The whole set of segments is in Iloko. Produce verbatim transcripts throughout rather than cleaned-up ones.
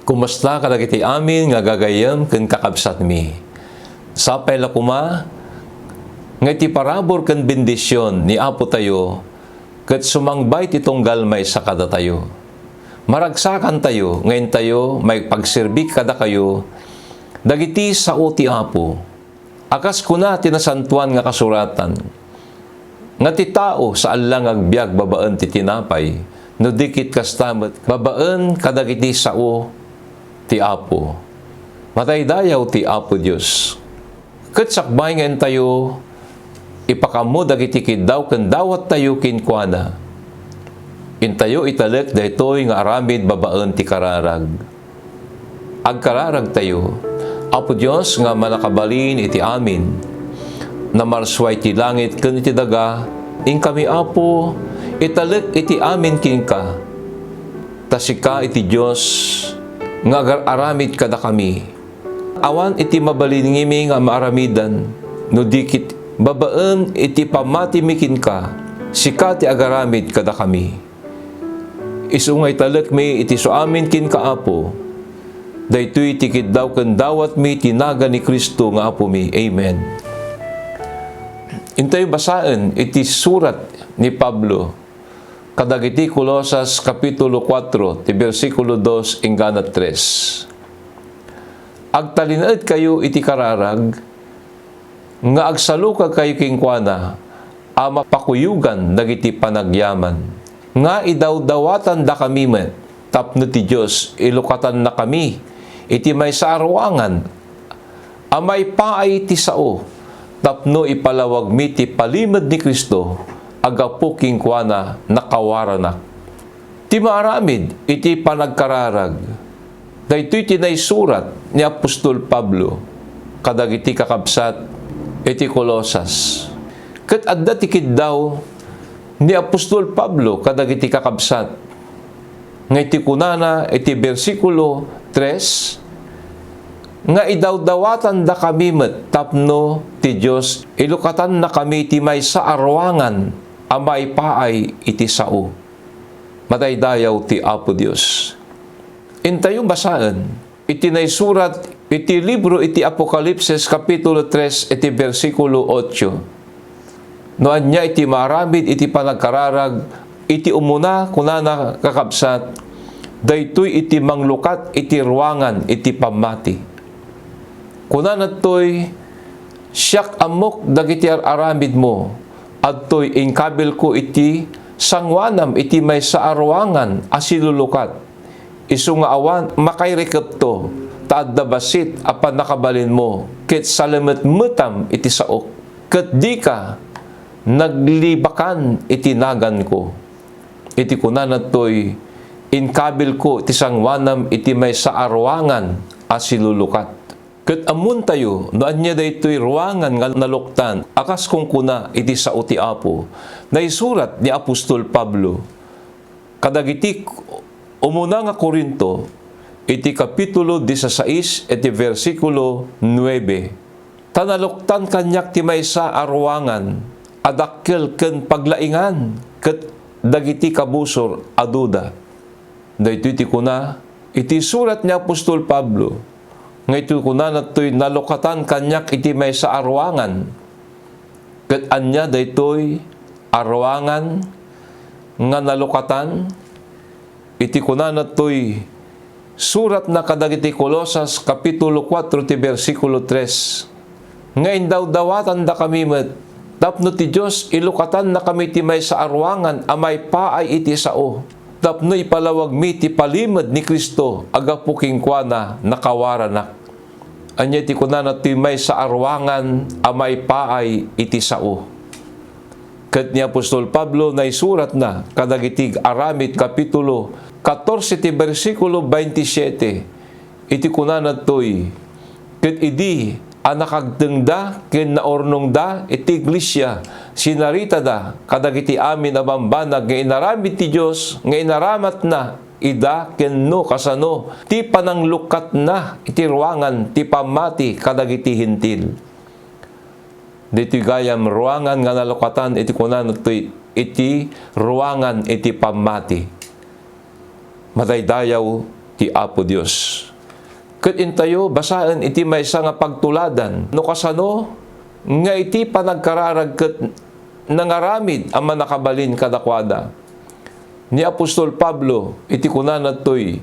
Kumusta kadagiti amin nga gagayyem ken kakabsatmi? Sapay la koma nga iti parabur ken bendision ni Apo tayo ket sumangbay ti tunggal maysa kadatayo. Maragsakantayo nga intayo maipagserbi kadakayo dagiti sao ti Apo. A kas kuna ti Nasantoan nga Kasuratan, nga ti tao saan la nga agbiag babaen ti tinapay, no di ket kasta met babaen kadagiti sao ti Apo. Mataydayaw ti Apo Dios. Ket sakbay nga intayo ipakaammo dagiti kiddaw ken dawattayo kenkuana, intayo italek daytoy nga aramid babaen ti kararag. Agkararagtayo. Apo Dios nga mannakabalin iti amin, namarsua iti langit ken iti daga, inkami, Apo, italek iti amin kenka. Ta sika iti Dios nga agar-aramid kadakami. Awan iti mabalin ngimi nga maaramidan, no di ket babaen iti pammatimi kenka, sika ti agaramid kadakami. Isu nga italekmi iti suamin kenka, Apo. Daytoy ti kiddaw ken dawatmi ti nagan ni Cristo nga Apomi. Amen. Intayo basaen iti surat ni Pablo kadagiti Colosas, Kapitulo kuatro, ti bersikulo dos inggana tres. Agtalinaedkayo iti kararag, nga agsalukagkayo kenkuana a mapakuyogan dagiti panagyaman, nga idawdawatandakami met tapno ti Dios ilukatannakami iti maysa a ruangan a maipaay ti sao tapno ipalawagmi ti palimed ni Cristo a gapu kenkuana nakawaranak. Ti maaramid iti panagkararag. Daytoy ti naisurat ni apostol Pablo kadagiti kakabsat iti Colosas. Ket adda ti kiddaw ni apostol Pablo kadagiti kakabsat nga iti kunana iti bersikulo tres, nga idawdawatandakami met tapno ti Dios ilukatannakami ti maysa a ruangan a maipaay iti sao. Madaydayaw ti Apo Dios. Intayo basaen iti naisurat iti libro iti Apokalipsis, Kapitulo tres, iti bersikulo otso. No ania iti maaramid iti panagkararag iti umuna, kunana, kakabsat, daytoy iti manglukat iti ruangan iti pammati. Kunana daytoy, "Siak ammok dagiti ar-aramidmo, adtoy inkabilko iti sangoanam iti maysa a ruangan a silulukat, isu nga awan makairikepto, ta adda bassit a pannakabalinmo, ket salemetmetam iti saok, ket dika naglibakan iti naganko." Iti kunana daytoy, "Inkabilko ti sangoanam iti maysa a ruangan a silulukat." Ket ammontayo no ania daytoy ruangan nga naluktan a kas kunkuna iti sao ti Apo. Naisurat ni apostol Pablo kadagiti umuna nga Corinto iti Kapitulo disasais iti bersikulo nuebe. Ta naluktan kaniak ti maysa a ruangan a dakkel ken paglaingan ket dagiti kabusor a duda. Daytoy ti kuna iti surat ni apostol Pablo, nga iti kunana daytoy, "Nalukatan kaniak iti maysa a ruangan." Ket ania daytoy a ruangan nga nalukatan? Iti kunana daytoy, suratna kadagiti Colosas, Kapitulo kuatro, ti bersikulo tres, nga indawdawatandakami met tapno ti Dios ilukatannakami ti maysa a ruangan a maipaay iti sao, tapno ipalawagmi ti palimed ni Cristo a gapu kenkuana nakawaranak. Ania ti kunana ti maysa a ruangan a maipaay iti sao? Ket ni apostol Pablo naisuratna kadagiti Aramid, Kapitulo katorse, ti bersikulo baintisiete, iti kunana daytoy, "Ket idi a nakagtengda ken naurnongda iti iglesia, sinaritada kadagiti amin a bambanag nga inaramid ti Dios nga inaramatna ida ken no kasano ti pananglukatna iti ruangan ti pammati kadagiti Hentil." Ditoy gayam ruangan nga nalukatan iti kunana daytoy iti ruangan iti pammati. Madaydayaw ti Apo Dios. Ket intayo basaen iti maysa nga pagtuladan no kasano nga iti panagkararag ket nangaramid a mannakabalin kadakuada ni apostol Pablo iti kunana ditoy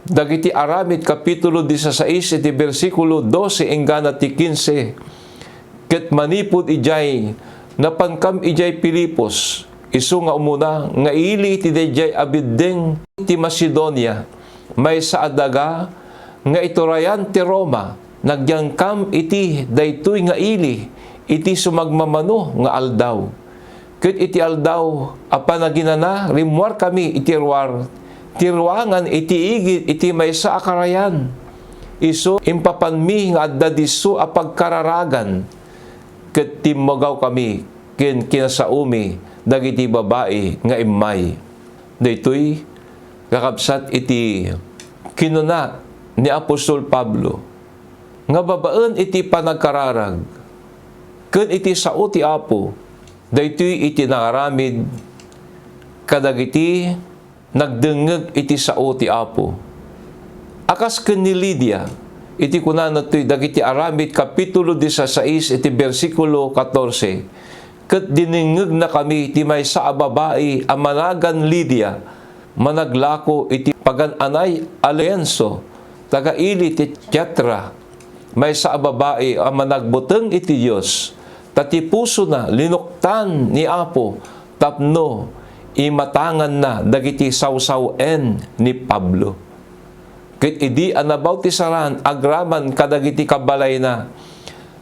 dagiti Aramid, kapitulo disasais, iti bersikulo dose inggana ti kinse. Ket manipud idiay, napankam idiay Filipos, isu nga umuna nga ili ti daydiay a biddeng ti Macedonia, maysa a daga nga iturayan ti Roma. Nagyangkam iti daytoy nga ili iti sumagmamano nga aldaw. Ket iti aldaw a panaginana, rimmuarkami iti ruar ti ruangan iti igid iti maysa a karayan. Isu, impapanmi nga adda disso a pagkararagan, ket timmugawkami ken kinasaomi dagiti babai nga immay. Daytoy kakabsat iti kinuna ni apostol Pablo nga babaen iti panagkararag ken iti sao ti Apo, daytoy iti nangaramid kadagiti nagdengngeg iti sao ti Apo. A kas ken ni Lidia, iti kunana toy dagiti Aramid, kapitulo disasais, iti bersikulo katorse, ket dinengngegnakami ti maysa a babai a managan Lidia, managlako iti pagan-anay a lienso, taga-ili ti Tiatira, maysa a babai a managbuteng iti Dios, ta ti pusona linuktan ni Apo tapno imatanganna dagiti sawsaw-en ni Pablo. Ket idi a nabautisaran agraman kadagiti kabalayna,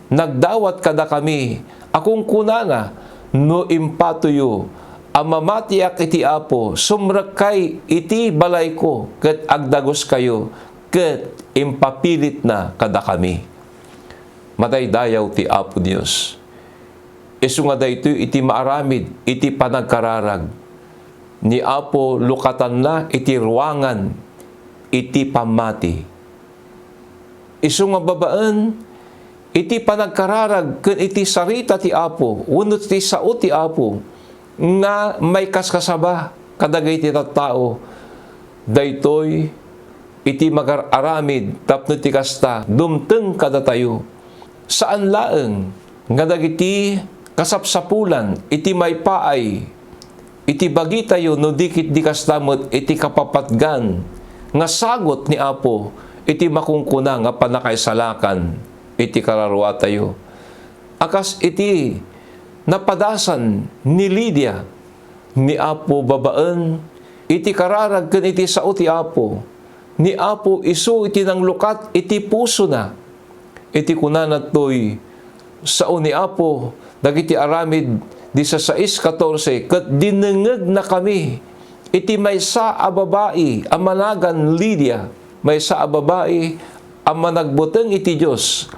nagdawat kadakami a kunkunana, "No impatoyo a mamatiak iti Apo, sumrekkay iti balayko ket agdaguskayo," ket impapilitna kadakami. Madaydayaw ti Apo Dios. Isu nga daytoy iti maaramid iti panagkararag ni Apo, lukatanna iti ruangan iti pammati. Isu nga babaen iti panagkararag ken iti sarita ti Apo wenno ti sao ti Apo nga maikaskasaba kadagiti tattao, daytoy iti magar-aramid tapno ti kasta dumteng kadatayo. Saan laeng nga dagiti kasapsapulan iti maipaay iti bagitayo no di ket di kasta met iti kapapatgan nga sagut ni Apo iti makunkuna nga pannakaisalakan iti kararuatayo. A kas iti napadasan ni Lidia, ni Apo babaen iti kararag ken iti sao ti Apo. Ni Apo isu iti nanglukat iti pusona. Iti kunana toy, "Sao ni Apo dagiti aramid," disasais katorse, "ket dinengngegnakami iti maysa a babai a managan Lidia, maysa a babai a managbuteng iti Dios,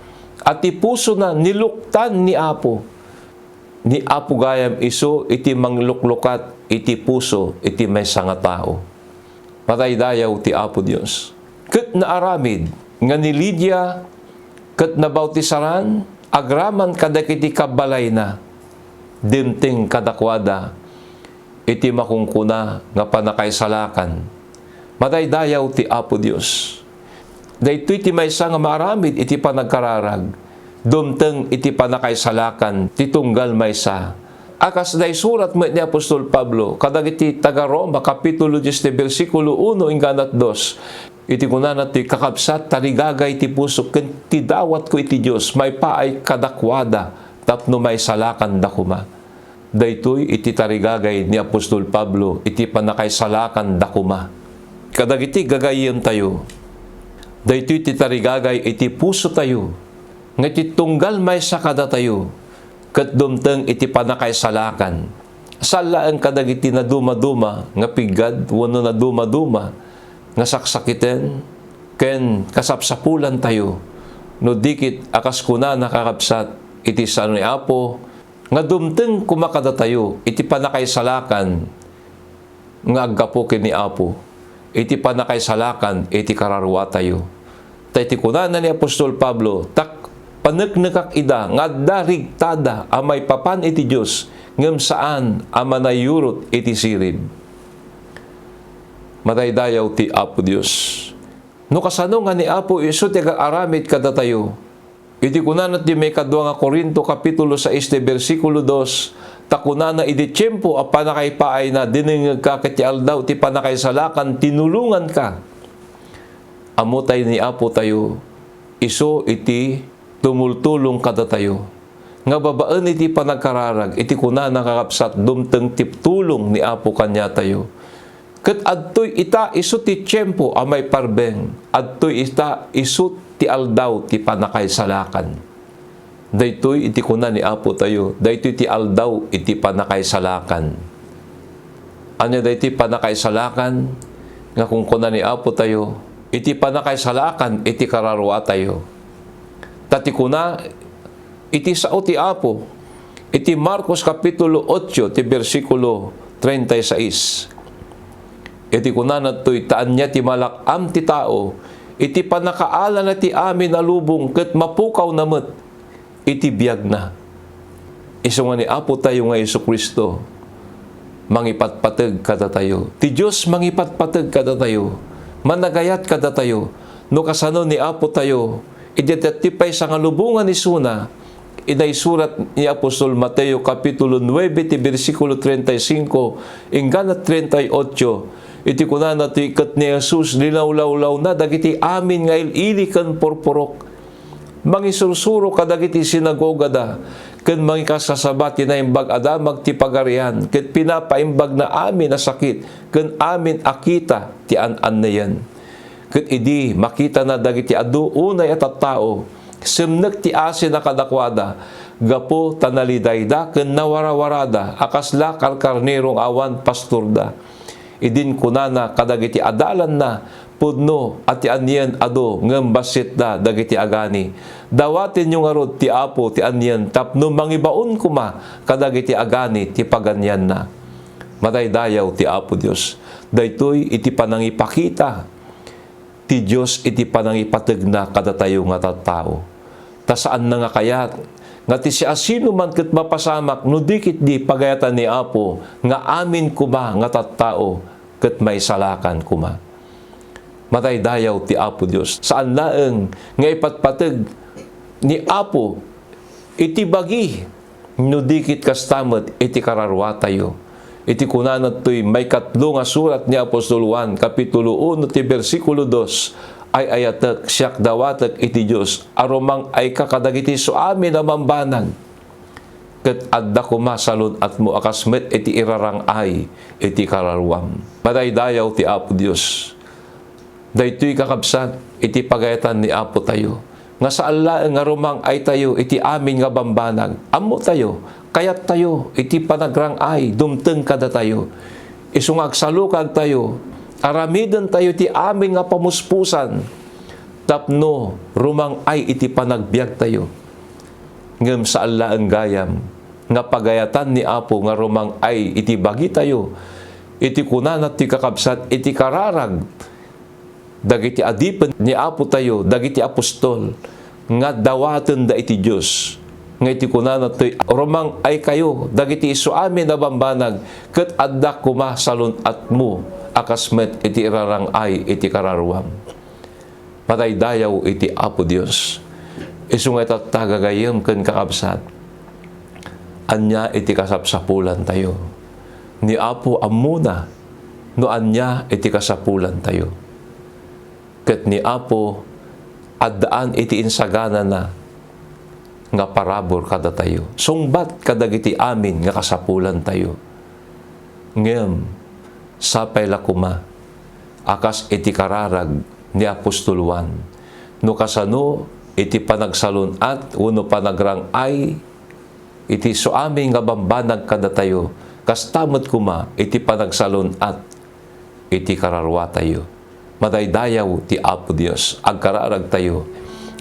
a ti pusona niluktan ni Apo." Ni Apo gayam isu iti mangluklukat iti puso iti maysa nga tao. Madaydayaw ti Apo Dios. Ket naaramid nga ni Lidia ket nabautisaran agraman kadagiti kabalayna, dimteng kadakuada iti makunkuna nga pannakaisalakan. Madaydayaw ti Apo Dios. Daytoy ti maysa nga maaramid iti panagkararag, dumteng iti pannakaisalakan ti tunggal maysa. A kas naisurat met ni apostol Pablo kadagiti taga-Roma, kapitulo dies, ti bersikulo uno inggana dos, iti kunana ti, "Kakabsat, tarigagay ti pusok ken ti dawatko iti Dios maipaay kadakuada tapno maisalakanda koma." Daytoy iti tarigagay ni apostol Pablo iti pannakaisalakanda koma. Kadagiti gagayyemtayo, daytoy ti tarigagay iti pusotayo, nga iti tunggal maysa kadatayo, ket dumteng iti pannakaisalakan. Saan laeng kadagiti nadumaduma nga piggad wenno nadumaduma nga saksakiten ken kasapsapulantayo, no di ket a kas kunana, kakabsat, iti sao ni Apo, nga dumteng koma kadatayo iti pannakaisalakan nga aggapu ken ni Apo, iti pannakaisalakan iti kararuatayo. Ta iti kunana ni apostol Pablo, "Ta paneknekak ida nga adda rigtada a maipapan iti Dios, ngem saan a manayurot iti sirib." Madaydayaw ti Apo Dios. No kasano nga ni Apo isu ti agar-aramid kadatayo? Iti kunana ti maikadua nga Corinto, Kapitulo sais, ti bersikulo dos, ta kunana, "Idi tiempo a pannakaipaayna, dinengngegka ket ti aldaw ti pannakaisalakan, tinulonganka." Ammo tayo ni Apo tayo, isu iti tumultulong kadatayo. Nga babaen iti panagkararag, iti kunana, kakabsat, dumteng ti tulong ni Apo kaniatayo. Ket adtoy ita isu ti tiempo a maiparbeng, adtoy ita isu ti aldaw ti pannakaisalakan. Daytoy iti kuna ni Apo tayo, daytoy ti aldaw iti pannakaisalakan. Ania daytoy pannakaisalakan nga kunkuna ni Apo tayo, iti pannakaisalakan iti kararua tayo. Ta ti kuna iti sao ti Apo, iti Marcos Kapitulo otso, ti bersikulo treinta y seis. Iti kunana daytoy, ta ania ti malak-am ti tao iti pannakaalana ti amin a lubong ket mapukawna met iti biagna. Isu nga ni Apo tayo nga Jesu-Cristo, mangipatpateg kadatayo. Ti Dios mangipatpateg kadatayo, managayat kadatayo, no kasano ni Apo tayo, iti daytoy pay sangalubongan isuna, inaisurat ni apostol Mateo Kapitulo nuebe ti bersikulo treinta y cinco inggana treinta y ocho, iti kunana ti ket ni Jesus, linawlawlawna dagiti amin nga il-ili ken purpurok. Mangisursuro kadagiti sinagogada ken mangikaskasaba ti Naimbag a Damag ti Pagarian ket pinapaimbagna amin a sakit ken amin a kita ti an-annayen. Ket idi makitana dagiti adu unay a tattao, semnek ti asina kadakuada gapu ta nalidayda ken nawarawarada a kasla karkarnero nga awan pastorda. Idin kunana kadagiti adalanna, "Pudno a ti anien adu ngem bassitda dagiti agani. Dawatenyo ngarud ti Apo ti anien tapno mangibaon koma kadagiti agani ti paganianna." Madaydayaw ti Apo Dios. Daytoy iti panangipakita ti Dios iti panangipategna kadatayo nga tattao. Ta saanna nga kayat nga ti siasinoman ket mapasamak no di ketdi pagayatan ni Apo nga amin koma nga tattao ket maisalakan koma. Madaydayaw ti Apo Dios. Saan laeng nga ipatpateg ni Apo iti bagi, no di ket kasta met iti kararuatayo. Iti kunana toy maikatlo nga surat ni apostol Juan, Kapitulo uno, ti bersikulo dos, "Ay-ayatek, siak dawatek iti Dios, arumang-ayka kadagiti suamin a bambanag, ket adda koma salun-atmo a kas met iti irarang-ay iti kararuam." Madaydayaw ti Apo Dios. Daytoy, kakabsat, iti pagayatan ni Apo tayo, nga saan laeng nga rumang-aytayo iti amin nga bambanag. Ammotayo, kayattayo iti panagrang-ay dumteng kadatayo. Isu nga agsalukagtayo, aramidentayo ti amin nga pamuspusan tapno rumang-ay iti panagbiagtayo. Ngem saan laeng gayam nga pagayatan ni Apo nga rumang-ay iti bagitayo, iti kunana ti kakabsat iti kararag dagiti adipen ni Apo tayo, dagiti apostol, nga dawatenda iti Dios. Nga iti kunana toy, "Rumang-aykayo dagiti isuamin a bambanag, ket adda koma salun-atmo a kas met iti irarang-ay iti kararuam." Madaydayaw iti Apo Dios. Isu nga itatta, gagayyem ken kakabsat, ania iti kasapsapulantayo? Ni Apo ammona no ania iti kasapulantayo. Ket ni Apo addaan iti insaganana nga parabur kadatayo, sungbat kadagiti amin nga kasapulantayo. Ngem sapay la koma a kas iti kararag ni apostol Juan, no kasano iti panagsalun-at wenno panagrang-ay iti suamin nga bambanag kadatayo, kasta met koma iti panagsalun-at iti kararuatayo. Madaydayaw ti Apo Dios. Agkararagtayo.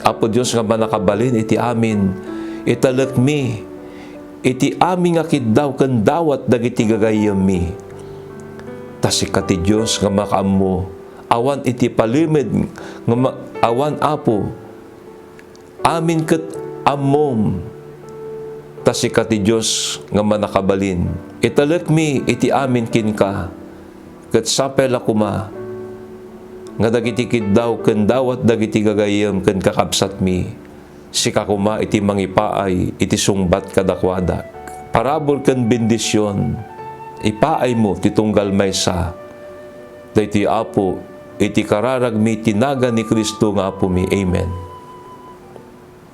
Apo Dios nga mannakabalin iti amin, italekmi iti amin nga kiddaw ken dawat dagiti gagayyemmi. Ta sika ti Dios nga makaammo, awan iti palimed nga ma-, awan, Apo, amin ket ammom, ta sika ti Dios nga mannakabalin. Italekmi iti amin kenka, ket sapay la koma nga dagiti kiddaw ken dawat dagiti gagayyem ken kakabsatmi, sika koma iti mangipaay iti sungbat kadakuada. Parabur ken bendision, ipaaymo ti tunggal maysa. Daytoy, Apo, iti kararagmi ti nagan ni Cristo nga Apomi. Amen.